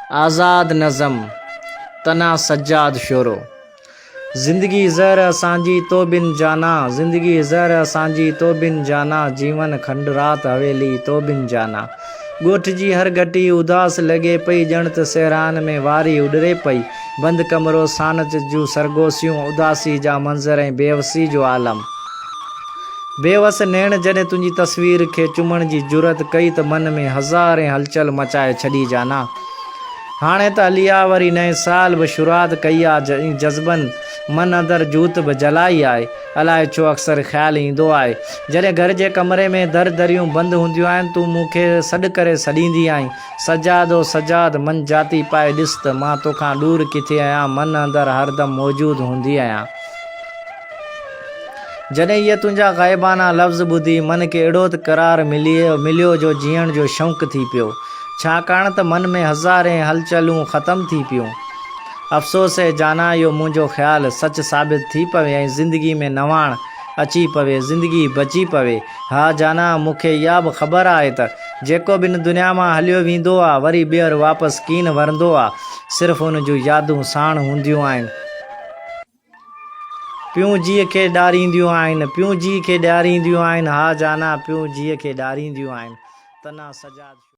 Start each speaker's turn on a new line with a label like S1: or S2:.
S1: آزاد نظم، تنها سجاد شورو. زندگي زهر اسان جي تو بن جانا، زندگي زهر اسان جي تو بن جانا، جيون کنڊرات حويلي تو بن جانا. ڳوٺ جي هر گهٽي اداس لڳي پئي، ڄڻ ته صحرائن ۾ واري اڏري پئي. بند ڪمرو، سانچ جون سرگوسيون، اداسي جا منظر ۽ بيوسي جو عالم. بيوس نيڻ جڏهن تنهنجي تصوير کي چمڻ جي جرئت ڪئي ته من ۾ هزارين هلچل مچائي ڇڏي جانا. هاڻي ته هلي آ وري نئين سال به شروعات ڪئي آ ۽ جذبن من اندر جوت به جلائي آهي. الائي ڇو اڪثر خيال ايندو آهي. جڏهن گهر جي ڪمري ۾ در دريون بند هونديون آهن تون مون کي سڏ ڪري سڏيندي آهين سجاد او سجاد من جاتي پائي ڏس ته مان توکان ڏور ڪٿي آهيان من اندر هردم موجود هوندي آهيان. جڏهن اهي تنهنجا غائبانا لفظ ٻڌي من کي اهڙو ته قرار مليو جو جيئڻ جو شوق ٿي پيو. ڇاڪاڻ ته من ۾ هزارين هلچلون ختم ٿي پيون. افسوس اي جانان اهو منهنجو خيال سچ ثابت ٿي پوي ۽ زندگي ۾ نواڻ اچي پوي، زندگي بچي پوي. ها جانان مون کي اها به خبر آهي ته جيڪو به هن دنيا مان هليو ويندو آ وري ٻيهر واپس ڪين ورندو آ، صرف ان جون يادون ساڻ هونديون آهن. پيون جيء کي ڏارينديون آهن، پيون جيء کي ڏيارينديون آهن، ها جانا پيون جيء کي ڏارينديون آهن. تنها سجاد شو.